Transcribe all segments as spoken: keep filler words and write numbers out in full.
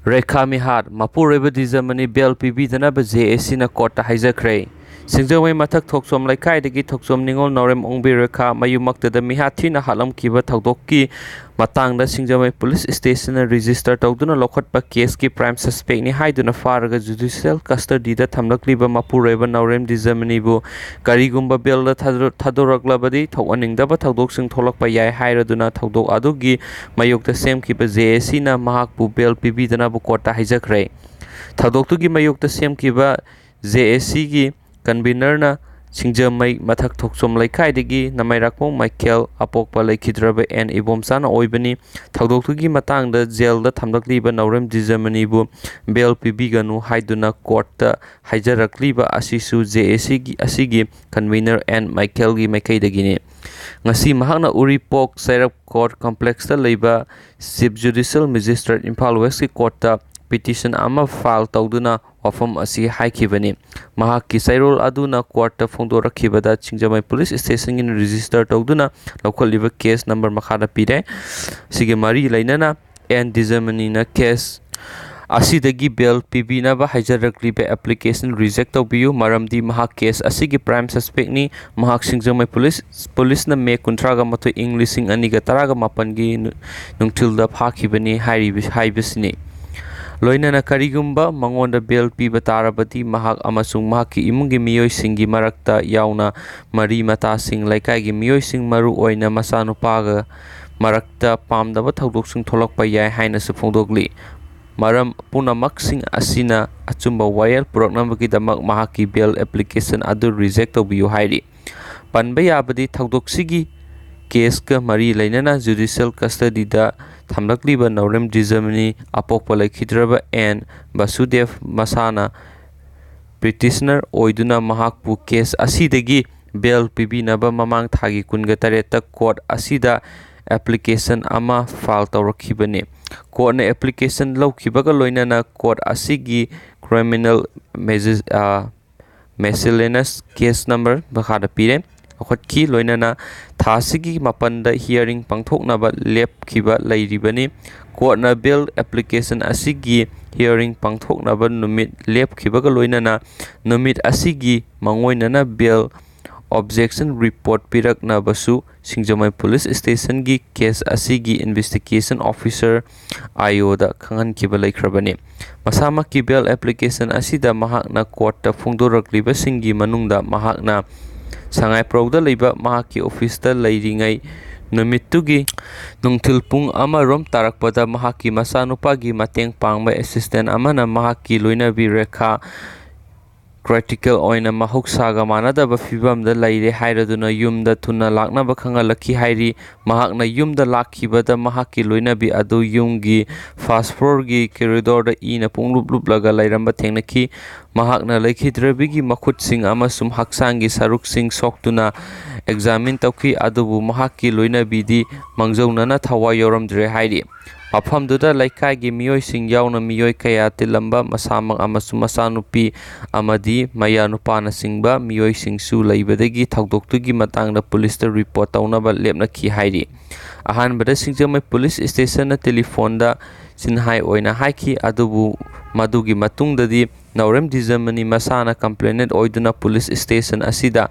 ꯔꯦꯈꯥ ꯃꯤꯍꯥꯠ, ꯃꯄꯨꯔꯣꯏꯕ ꯗꯤꯖꯃꯅꯤ ꯕꯦꯜ ꯄꯤꯕꯤꯗꯅꯕ ꯖꯦ ꯑꯦ ꯁꯤꯅ ꯀꯣꯔꯠꯇ ꯍꯥꯏꯖꯈ꯭ꯔꯦ꯫ ꯁꯤꯡꯖꯃꯩ ꯃꯊꯛ ꯊꯣꯛꯆꯣꯝ ꯂꯩꯀꯥꯏꯗꯒꯤ ꯊꯣꯛꯆꯣꯝ ꯅꯤꯉꯣꯜ ꯅꯥꯎꯔꯦꯝ ꯑꯣꯡꯕꯤ ꯔꯦꯈꯥ ꯃꯌꯨꯝꯃꯛꯇꯗ ꯃꯤꯍꯥꯠ ꯊꯤꯅ ꯍꯥꯠꯂꯝꯈꯤꯕ ꯊꯧꯗꯣꯛꯀꯤ ꯃꯇꯥꯡꯗ ꯁꯤꯡꯖꯃꯩ ꯄꯨꯂꯤꯁ ꯁ꯭ꯇꯦꯁꯟꯅ ꯔꯦꯖꯤꯁꯇꯔ ꯇꯧꯗꯨꯅ ꯂꯧꯈꯠꯄ ꯀꯦꯁꯀꯤ ꯄ꯭ꯔꯥꯏꯝ ꯁꯁꯄꯦꯛꯅꯤ ꯍꯥꯏꯗꯨꯅ ꯐꯥꯔꯒ ꯖꯨꯗꯤꯁꯤꯌꯦꯜ ꯀꯁꯇꯗꯤꯗ ꯊꯝꯂꯛꯂꯤꯕ ꯃꯄꯨꯔꯣꯏꯕ ꯅꯥꯎꯔꯦꯝ ꯗꯤꯖꯃꯅꯤꯕꯨ ꯀꯔꯤꯒꯨꯝꯕ ꯕꯦꯜꯗ ꯊꯥꯗꯣꯔꯛꯂꯕꯗꯤ ꯊꯣꯛꯍꯟꯅꯤꯡꯗꯕ ꯊꯧꯗꯣꯛꯁꯤꯡ ꯊꯣꯛꯂꯛꯄ ꯌꯥꯏ ꯍꯥꯏꯔꯗꯨꯅ ꯊꯧꯗꯣꯛ ꯑꯗꯨꯒꯤ ꯃꯥꯌꯣꯛꯇ ꯁꯦꯝꯈꯤꯕ ꯖꯦ ꯑꯦ ꯁꯤꯅ ꯃꯍꯥꯛꯄꯨ ꯕꯦꯜ ꯄꯤꯕꯤꯗꯅꯕ ꯀꯣꯔꯠꯇ ꯍꯥꯏꯖꯈ꯭ꯔꯦ꯫ ꯊꯧꯗꯣꯛꯇꯨꯒꯤ ꯃꯥꯌꯣꯛꯇ ꯁꯦꯝꯈꯤꯕ ꯖꯦ ꯑꯦ ꯁꯤꯒꯤ ꯀꯟꯚꯤꯅꯔꯅ ꯁꯤꯡꯖꯃꯩ ꯃꯊꯛ ꯊꯣꯛꯆꯣꯝ ꯂꯩꯀꯥꯏꯗꯒꯤ ꯅꯃꯥꯏꯔꯥꯛꯄꯝ ꯃꯥꯏꯀꯦꯜ ꯑꯄꯣꯛꯄ ꯂꯩꯈꯤꯗ꯭ꯔꯕ ꯑꯦꯟ ꯏꯕꯣꯝꯆꯥꯅ ꯑꯣꯏꯕꯅꯤ꯫ ꯊꯧꯗꯣꯛꯇꯨꯒꯤ ꯃꯇꯥꯡꯗ ꯖꯦꯜꯗ ꯊꯝꯂꯛꯂꯤꯕ ꯅꯥꯎꯔꯦꯝ ꯗꯤꯖꯃꯅꯤꯕꯨ ꯕꯦꯜ ꯄꯤꯕꯤꯒꯅꯨ ꯍꯥꯏꯗꯨꯅ ꯀꯣꯔꯠꯇ ꯍꯥꯏꯖꯔꯛꯂꯤꯕ ꯑꯁꯤꯁꯨ ꯖꯦ ꯑꯦ ꯁꯤꯒꯤ ꯑꯁꯤꯒꯤ ꯀꯟꯚꯤꯅꯔ ꯑꯦꯟ ꯃꯥꯏꯀꯦꯜꯒꯤ ꯃꯥꯏꯀꯩꯗꯒꯤꯅꯤ꯫ ꯉꯁꯤ ꯃꯍꯥꯛꯅ ꯎꯔꯤꯄꯣꯛ ꯆꯩꯔꯞ ꯀꯣꯔꯠ ꯀꯝꯄ꯭ꯂꯦꯛꯁꯇ ꯂꯩꯕ ꯆꯤꯐ ꯖꯨꯗꯤꯁꯤꯌꯦꯜ ꯃꯦꯖꯤꯁꯇ꯭ꯔꯦꯠ ꯏꯝꯐꯥꯜ ꯋꯦꯁꯀꯤ ꯀꯣꯔꯠꯇ ꯄꯤꯇꯤꯁꯟ ꯑꯃ ꯐꯥꯏꯜ ꯇꯧꯗꯨꯅ ꯋꯥꯐꯝ ꯑꯁꯤ ꯍꯥꯏꯈꯤꯕꯅꯤ꯫ ꯃꯍꯥꯛꯀꯤ ꯆꯩꯔꯣꯜ ꯑꯗꯨꯅ ꯀꯣꯔꯠꯇ ꯐꯣꯡꯗꯣꯔꯛꯈꯤꯕꯗ ꯁꯤꯡꯖꯃꯩ ꯄꯨꯂꯤꯁ ꯁ꯭ꯇꯦꯁꯟꯒꯤꯅ ꯔꯦꯖꯤꯁꯇꯔ ꯇꯧꯗꯨꯅ ꯂꯧꯈꯠꯂꯤꯕ ꯀꯦꯁ ꯅꯝꯕꯔ ꯃꯈꯥꯗ ꯄꯤꯔꯦ꯫ ꯁꯤꯒꯤ ꯃꯔꯤ ꯂꯩꯅꯅ ꯑꯦꯟ ꯗꯤꯖꯃꯅꯤꯅ ꯀꯦꯁ ꯑꯁꯤꯗꯒꯤ ꯕꯦꯜ ꯄꯤꯕꯤꯅꯕ ꯍꯥꯏꯖꯔꯛꯂꯤꯕ ꯑꯦꯄ꯭ꯂꯤꯀꯦꯁꯟ ꯔꯤꯖꯦꯛ ꯇꯧꯕꯤꯌꯨ, ꯃꯔꯝꯗꯤ ꯃꯍꯥꯛ ꯀꯦꯁ ꯑꯁꯤꯒꯤ ꯄ꯭ꯔꯥꯏꯝ ꯁꯁꯄꯦꯛꯅꯤ꯫ ꯃꯍꯥꯛ ꯁꯤꯡꯖꯃꯩ ꯄꯨꯂꯤꯁ ꯄꯨꯂꯤꯁꯅ ꯃꯦ ꯀꯨꯟꯊ꯭ꯔꯥꯒ ꯃꯥꯊꯣꯏ, ꯏꯪ ꯂꯤꯁꯤꯡ ꯑꯅꯤꯒ ꯇꯔꯥꯒ ꯃꯥꯄꯟꯒꯤ ꯅꯨ-, ꯅꯨꯡꯊꯤꯜꯗ ꯐꯥꯈꯤꯕꯅꯤ ꯍꯥꯏꯔꯤꯕ, ꯍꯥꯏꯕꯁꯤꯅꯤ꯫ ꯂꯣꯏꯅꯅ ꯀꯔꯤꯒꯨꯝꯕ ꯃꯉꯣꯟꯗ ꯕꯦꯜ ꯄꯤꯕ ꯇꯥꯔꯕꯗꯤ ꯃꯍꯥꯛ ꯑꯃꯁꯨꯡ ꯃꯍꯥꯛꯀꯤ ꯏꯃꯨꯡꯒꯤ ꯃꯤꯑꯣꯏꯁꯤꯡꯒꯤ ꯃꯔꯛꯇ ꯌꯥꯎꯅ ꯃꯔꯤ ꯃꯇꯥꯁꯤꯡ, ꯂꯩꯀꯥꯏꯒꯤ ꯃꯤꯑꯣꯏꯁꯤꯡ, ꯃꯔꯨ ꯑꯣꯏꯅ ꯃꯆꯥꯅꯨꯄꯥꯒ ꯃꯔꯛꯇ ꯄꯥꯝꯗꯕ ꯊꯧꯗꯣꯛꯁꯤꯡ ꯊꯣꯛꯂꯛꯄ ꯌꯥꯏ ꯍꯥꯏꯅꯁꯨ ꯐꯣꯡꯗꯣꯛꯂꯤ꯫ ꯃꯔꯝ ꯄꯨꯝꯅꯃꯛꯁꯤꯡ ꯑꯁꯤꯅ ꯑꯆꯨꯝꯕ ꯋꯥꯌꯦꯜ ꯄꯨꯔꯛꯅꯕꯒꯤꯗꯃꯛ ꯃꯍꯥꯛꯀꯤ ꯕꯦꯜ ꯑꯦꯄ꯭ꯂꯤꯀꯦꯁꯟ ꯑꯗꯨ ꯔꯤꯖꯦꯛ ꯇꯧꯕꯤꯌꯨ ꯍꯥꯏꯔꯤ꯫ ꯄꯟꯕ ꯌꯥꯕꯗꯤ ꯊꯧꯗꯣꯛꯁꯤꯒꯤ ꯀꯦꯁꯀ ꯃꯔꯤ ꯂꯩꯅꯅ ꯖꯨꯗꯤꯁꯤꯌꯦꯜ ꯀꯁꯇꯗꯤꯗ ꯊꯝꯂꯛꯂꯤꯕ ꯅꯥꯎꯔꯦꯝ ꯗꯤꯖꯃꯅꯤ ꯑꯄꯣꯛꯄ ꯂꯩꯈꯤꯗ꯭ꯔꯕ ꯑꯦꯟ ꯕꯁꯨꯗꯦꯕ ꯃꯁꯥꯅ ꯄꯤꯇꯤꯁꯅꯔ ꯑꯣꯏꯗꯨꯅ ꯃꯍꯥꯛꯄꯨ ꯀꯦꯁ ꯑꯁꯤꯗꯒꯤ ꯕꯦꯜ ꯄꯤꯕꯤꯅꯕ ꯃꯃꯥꯡ ꯊꯥꯒꯤ ꯀꯨꯟꯒ ꯇꯔꯦꯠꯇ ꯀꯣꯔꯠ ꯑꯁꯤꯗ ꯑꯦꯄ꯭ꯂꯤꯀꯦꯁꯟ ꯑꯃ ꯐꯥꯏꯜ ꯇꯧꯔꯛꯈꯤꯕꯅꯤ꯫ ꯀꯣꯔꯠꯅ ꯑꯦꯄ꯭ꯂꯤꯀꯦꯁꯟ ꯂꯧꯈꯤꯕꯒ ꯂꯣꯏꯅꯅ ꯀꯣꯔꯠ ꯑꯁꯤꯒꯤ ꯀ꯭ꯔꯤꯃꯤꯅꯦꯜ ꯃꯦꯖꯤ-, ꯑ, ꯃꯤꯁꯦꯂꯦꯅꯁ ꯀꯦꯁ ꯅꯝꯕꯔ ꯃꯈꯥꯗ ꯄꯤꯔꯦ꯫ ꯂꯧꯈꯠꯈꯤ꯫ ꯂꯣꯏꯅꯅ ꯊꯥ ꯑꯁꯤꯒꯤ ꯃꯥꯄꯟꯗ hearing ꯄꯥꯡꯊꯣꯛꯅꯕ ꯂꯦꯞꯈꯤꯕ ꯂꯩꯔꯤꯕꯅꯤ꯫ Courtꯅ bail application ꯑꯁꯤꯒꯤ hearing ꯄꯥꯡꯊꯣꯛꯅꯕ ꯅꯨꯃꯤꯠ ꯂꯦꯞꯈꯤꯕꯒ ꯂꯣꯏꯅꯅ ꯅꯨꯃꯤꯠ ꯑꯁꯤꯒꯤ ꯃꯥꯡꯑꯣꯏꯅꯅ bail objection report ꯄꯤꯔꯛꯅꯕꯁꯨ ꯁꯤꯡꯖꯃꯩ police stationꯒꯤ case ꯑꯁꯤꯒꯤ investigation officer, IOꯗ ꯈꯪꯍꯟꯈꯤꯕ ꯂꯩꯈ꯭ꯔꯕꯅꯤ꯫ ꯃꯁꯥꯃꯛꯀꯤ bail application ꯑꯁꯤꯗ ꯃꯍꯥꯛꯅ courtꯇ ꯐꯣꯡꯗꯣꯔꯛꯂꯤꯕꯁꯤꯡꯒꯤ ꯃꯅꯨꯡꯗ ꯃꯍꯥꯛꯅ ꯁꯉꯥꯏꯄ꯭ꯔꯧꯗ ꯂꯩꯕ ꯃꯍꯥꯛꯀꯤ officeꯇ ꯂꯩꯔꯤꯉꯩ ꯅꯨꯃꯤꯠꯇꯨꯒꯤ ꯅꯨꯡꯊꯤꯜ ꯄꯨꯡ ꯑꯃ ꯔꯣꯝ ꯇꯥꯔꯛꯄꯗ ꯃꯍꯥꯛꯀꯤ ꯃꯆꯥꯅꯨꯄꯥꯒꯤ ꯃꯇꯦꯡ ꯄꯥꯡꯕ assistant ꯑꯃꯅ ꯃꯍꯥꯛꯀꯤ ꯂꯣꯏꯅꯕꯤ ꯔꯦꯈꯥ critical ꯑꯣꯏꯅ ꯃꯍꯧꯁꯥꯒ ꯃꯥꯟꯅꯗꯕ ꯐꯤꯕꯝꯗ ꯂꯩꯔꯦ ꯍꯥꯏꯔꯗꯨꯅ ꯌꯨꯝꯗ ꯊꯨꯅ ꯂꯥꯛꯅꯕ ꯈꯪꯍꯜꯂꯛꯈꯤ ꯍꯥꯏꯔꯤ꯫ ꯃꯍꯥꯛꯅ ꯌꯨꯝꯗ ꯂꯥꯛꯈꯤꯕꯗ ꯃꯍꯥꯛꯀꯤ ꯂꯣꯏꯅꯕꯤ ꯑꯗꯨ ꯌꯨꯝꯒꯤ first floorꯒꯤ corridorꯗ ꯏꯅ ꯄꯨꯡꯂꯨꯞ ꯂꯨꯞꯂꯒ ꯂꯩꯔꯝꯕ ꯊꯦꯡꯅꯈꯤ꯫ ꯃꯍꯥꯛꯅ ꯂꯩꯈꯤꯗ꯭ꯔꯕꯤꯒꯤ ꯃꯈꯨꯠꯁꯤꯡ ꯑꯃꯁꯨꯡ ꯍꯛꯆꯥꯡꯒꯤ ꯁꯔꯨꯛꯁꯤꯡ ꯁꯣꯛꯇꯨꯅ examine ꯇꯧꯈꯤ, ꯑꯗꯨꯕꯨ ꯃꯍꯥꯛꯀꯤ ꯂꯣꯏꯅꯕꯤꯗꯤ ꯃꯥꯡꯖꯧꯅꯅ ꯊꯋꯥꯏ ꯌꯥꯎꯔꯝꯗ꯭ꯔꯦ ꯍꯥꯏꯔꯤ꯫ ꯃꯐꯝꯗꯨꯗ ꯂꯩꯀꯥꯏꯒꯤ ꯃꯤꯑꯣꯏꯁꯤꯡ ꯌꯥꯎꯅ ꯃꯤꯑꯣꯏ ꯀꯌꯥ ꯇꯤꯜꯂꯝꯕ, ꯃꯁꯥꯃꯛ ꯑꯃꯁꯨꯡ ꯃꯆꯥꯅꯨꯄꯤ ꯑꯃꯗꯤ ꯃꯌꯥꯅꯨꯄꯥꯅꯆꯤꯡꯕ ꯃꯤꯑꯣꯏꯁꯤꯡꯁꯨ ꯂꯩꯕꯗꯒꯤ ꯊꯧꯗꯣꯛꯇꯨꯒꯤ ꯃꯇꯥꯡꯗ policeꯇ report ꯇꯧꯅꯕ ꯂꯦꯞꯅꯈꯤ ꯍꯥꯏꯔꯤ꯫ ꯑꯍꯥꯟꯕꯗ ꯁꯤꯡꯖꯃꯩ police stationꯅ telephoneꯗ ꯆꯤꯟꯍꯥꯏ ꯑꯣꯏꯅ ꯍꯥꯏꯈꯤ, ꯑꯗꯨꯕꯨ ꯃꯗꯨꯒꯤ ꯃꯇꯨꯡꯗꯗꯤ ꯅꯥꯎꯔꯦꯝ ꯗꯤꯖꯃꯅꯤ ꯃꯁꯥꯅ complainant ꯑꯣꯏꯗꯨꯅ police station ꯑꯁꯤꯗ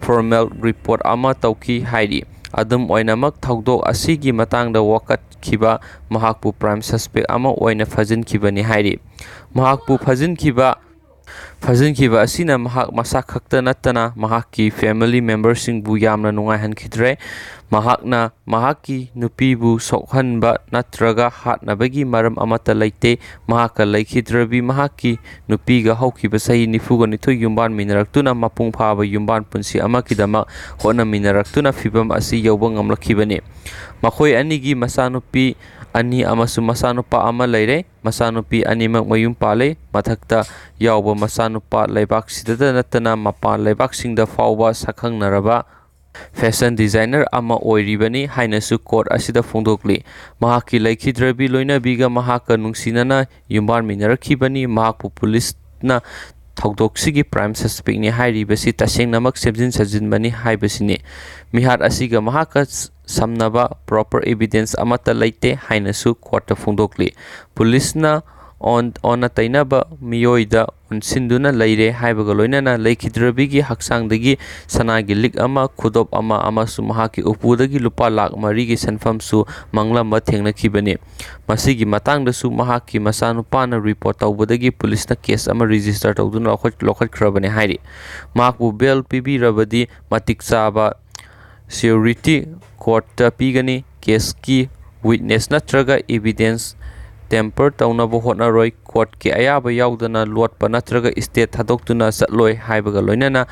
formal report ꯑꯃ ꯇꯧꯈꯤ ꯍꯥꯏꯔꯤ꯫ ꯑꯗꯨꯝ ꯑꯣꯏꯅꯃꯛ, ꯊꯧꯗꯣꯛ ꯑꯁꯤꯒꯤ ꯃꯇꯥꯡꯗ ꯋꯥꯀꯠꯈꯤꯕ ꯃꯍꯥꯛꯄꯨ prime suspect ꯑꯃ ꯑꯣꯏꯅ ꯐꯥꯖꯤꯟꯈꯤꯕꯅꯤ ꯍꯥꯏꯔꯤ꯫ ꯃꯍꯥꯛꯄꯨ ꯐꯥꯖꯤꯟꯈꯤꯕ, ꯐꯥꯖꯤꯟꯈꯤꯕ ꯑꯁꯤꯅ ꯃꯍꯥꯛ ꯃꯁꯥ ꯈꯛꯇ ꯅꯠꯇꯅ ꯃꯍꯥꯛꯀꯤ family memberꯁꯤꯡꯕꯨ ꯌꯥꯝꯅ ꯅꯨꯡꯉꯥꯏꯍꯟꯈꯤꯗ꯭ꯔꯦ꯫ ꯃꯍꯥꯛꯅ ꯃꯍꯥꯛꯀꯤ ꯅꯨꯄꯤꯕꯨ ꯁꯣꯛꯍꯟꯕ ꯅꯠꯇ꯭ꯔꯒ ꯍꯥꯠꯅꯕꯒꯤ ꯃꯔꯝ ꯑꯃꯠꯇ ꯂꯩꯇꯦ꯫ ꯃꯍꯥꯛꯀ ꯂꯩꯈꯤꯗ꯭ꯔꯕꯤ ꯃꯍꯥꯛꯀꯤ ꯅꯨꯄꯤꯒ ꯍꯧꯈꯤꯕ ꯆꯍꯤ ꯅꯤꯐꯨꯒ ꯅꯤꯊꯣꯏ ꯌꯨꯝꯕꯥꯟꯃꯤꯟꯅꯔꯛꯇꯨꯅ ꯃꯄꯨꯡ ꯐꯥꯕ ꯌꯨꯝꯕꯥꯟ ꯄꯨꯟꯁꯤ ꯑꯃꯒꯤꯗꯃꯛ ꯍꯣꯠꯅꯃꯤꯟꯅꯔꯛꯇꯨꯅ ꯐꯤꯚꯝ ꯑꯁꯤ ꯌꯧꯕ ꯉꯝꯂꯛꯈꯤꯕꯅꯤ꯫ ꯃꯈꯣꯏ ꯑꯅꯤꯒꯤ ꯃꯆꯥꯅꯨꯄꯤ ꯑꯅꯤ ꯑꯃꯁꯨꯡ ꯃꯆꯥꯅꯨꯄꯥ ꯑꯃ ꯂꯩꯔꯦ꯫ ꯃꯆꯥꯅꯨꯄꯤ ꯑꯅꯤꯃꯛ ꯃꯌꯨꯝ ꯄꯥꯜꯂꯦ꯫ ꯃꯊꯛꯇ ꯌꯥꯎꯕ ꯃꯆꯥꯅꯨꯄꯥ ꯂꯩꯕꯥꯛꯁꯤꯗꯇ ꯅꯠꯇꯅ ꯃꯄꯥꯟ ꯂꯩꯕꯥꯛꯁꯤꯡꯗ ꯐꯥꯎꯕ ꯁꯛꯈꯪꯅꯔꯕ fashion designer ꯑꯃ ꯑꯣꯏꯔꯤꯕꯅꯤ ꯍꯥꯏꯅꯁꯨ court ꯑꯁꯤꯗ ꯐꯣꯡꯗꯣꯛꯂꯤ꯫ ꯃꯍꯥꯛꯀꯤ ꯂꯩꯈꯤꯗ꯭ꯔꯕꯤ ꯂꯣꯏꯅꯕꯤꯒ ꯃꯍꯥꯛꯀ ꯅꯨꯡꯁꯤꯅꯅ ꯌꯨꯝꯕꯥꯟꯃꯤꯟꯅꯔꯛꯈꯤꯕꯅꯤ꯫ ꯃꯍꯥꯛꯄꯨ policeꯅ ꯊꯧꯗꯣꯛꯁꯤꯒꯤ prime suspectꯅꯤ ꯍꯥꯏꯔꯤꯕꯁꯤ ꯇꯁꯦꯡꯅꯃꯛ ꯁꯦꯝꯖꯤꯟ ꯁꯥꯖꯤꯟꯕꯅꯤ ꯍꯥꯏꯕꯁꯤꯅꯤ꯫ ꯃꯤꯍꯥꯠ ꯑꯁꯤꯒ ꯃꯍꯥꯛꯀ ꯁꯝꯅꯕ proper evidence ꯑꯃꯠꯇ ꯂꯩꯇꯦ ꯍꯥꯏꯅꯁꯨ courtꯇ ꯐꯣꯡꯗꯣꯛꯂꯤ꯫ ꯄꯨꯂꯤꯁꯅ ꯑꯣꯟ-, ꯑꯣꯟꯅ ꯇꯩꯅꯕ ꯃꯤꯑꯣꯏꯗ ꯑꯣꯟꯁꯤꯟꯗꯨꯅ ꯂꯩꯔꯦ ꯍꯥꯏꯕꯒ ꯂꯣꯏꯅꯅ ꯂꯩꯈꯤꯗ꯭ꯔꯕꯤꯒꯤ ꯍꯛꯆꯥꯡꯗꯒꯤ ꯁꯅꯥꯒꯤ ꯂꯤꯛ ꯑꯃ, ꯈꯨꯗꯣꯞ ꯑꯃ ꯑꯃꯁꯨꯡ ꯃꯍꯥꯛꯀꯤ ꯎꯄꯨꯗꯒꯤ ꯂꯨꯄꯥ ꯂꯥꯈ ꯃꯔꯤꯒꯤ ꯁꯦꯟꯐꯝꯁꯨ ꯃꯥꯡꯂꯝꯕ ꯊꯦꯡꯅꯈꯤꯕꯅꯤ꯫ ꯃꯁꯤꯒꯤ ꯃꯇꯥꯡꯗꯁꯨ ꯃꯍꯥꯛꯀꯤ ꯃꯆꯥꯅꯨꯄꯥꯅ report ꯇꯧꯕꯗꯒꯤ ꯄꯨꯂꯤꯁꯅ case ꯑꯃ register ꯇꯧꯗꯨꯅ ꯂꯧꯈꯠ-, ꯂꯧꯈꯠꯈ꯭ꯔꯕꯅꯤ ꯍꯥꯏꯔꯤ꯫ ꯃꯍꯥꯛꯄꯨ bail ꯄꯤꯕꯤꯔꯕꯗꯤ ꯃꯇꯤꯛ ꯆꯥꯕ surety courtꯇ ꯄꯤꯒꯅꯤ꯫ Caseꯀꯤ witness ꯅꯠꯇ꯭ꯔꯒ evidence tamper ꯇꯧꯅꯕ ꯍꯣꯠꯅꯔꯣꯏ꯫ Courtꯀꯤ ꯑꯌꯥꯕ ꯌꯥꯎꯗꯅ ꯂꯣꯠꯄ ꯅꯠꯇ꯭ꯔꯒ state ꯊꯥꯗꯣꯛꯇꯨꯅ ꯆꯠꯂꯣꯏ ꯍꯥꯏꯕꯒ ꯂꯣꯏꯅꯅ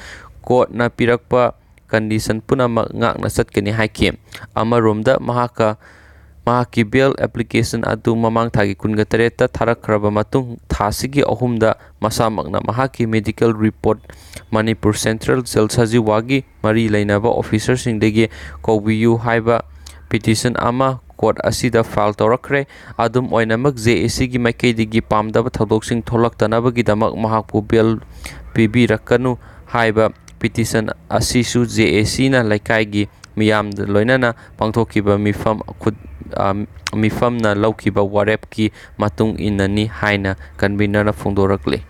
courtꯅ ꯄꯤꯔꯛꯄ condition ꯄꯨꯝꯅꯃꯛ ꯉꯥꯛꯅ ꯆꯠꯀꯅꯤ ꯍꯥꯏꯈꯤ꯫ ꯑꯃꯔꯣꯝꯗ ꯃꯍꯥꯛꯀ, ꯃꯍꯥꯛꯀꯤ bail application ꯑꯗꯨ ꯃꯃꯥꯡ ꯊꯥꯒꯤ ꯀꯨꯟꯒ ꯇꯔꯦꯠꯇ ꯊꯥꯔꯛꯈ꯭ꯔꯕ ꯃꯇꯨꯡ, ꯊꯥꯁꯤꯒꯤ ꯑꯍꯨꯝꯗ ꯃꯁꯥꯃꯛꯅ ꯃꯍꯥꯛꯀꯤ medical report Manipur Central Jail ꯁꯖꯤꯋꯥꯒꯤ ꯃꯔꯤ ꯂꯩꯅꯕ officerꯁꯤꯡꯗꯒꯤ ꯀꯧꯕꯤꯌꯨ ꯍꯥꯏꯕ petition ꯑꯃ court ꯑꯁꯤꯗ file ꯇꯧꯔꯛꯈ꯭ꯔꯦ꯫ ꯑꯗꯨꯝ ꯑꯣꯏꯅꯃꯛ, JACꯒꯤ ꯃꯥꯏꯀꯩꯗꯒꯤ ꯄꯥꯝꯗꯕ ꯊꯧꯗꯣꯛꯁꯤꯡ ꯊꯣꯛꯂꯛꯇꯅꯕꯒꯤꯗꯃꯛ ꯃꯍꯥꯛꯄꯨ bail ꯄꯤꯕꯤꯔꯛꯀꯅꯨ ꯍꯥꯏꯕ petition ꯑꯁꯤꯁꯨ JACꯅ ꯂꯩꯀꯥꯏꯒꯤ ꯃꯤꯌꯥꯝꯗ ꯂꯣꯏꯅꯅ ꯄꯥꯡꯊꯣꯛꯈꯤꯕ ꯃꯤꯐꯝ ꯈꯨꯠ-, ꯑ, ꯃꯤꯐꯝꯅ ꯂꯧꯈꯤꯕ ꯋꯥꯔꯦꯞꯀꯤ ꯃꯇꯨꯡ ꯏꯟꯅꯅꯤ ꯍꯥꯏꯅ convenerꯅ ꯐꯣꯡꯗꯣꯔꯛꯂꯤ꯫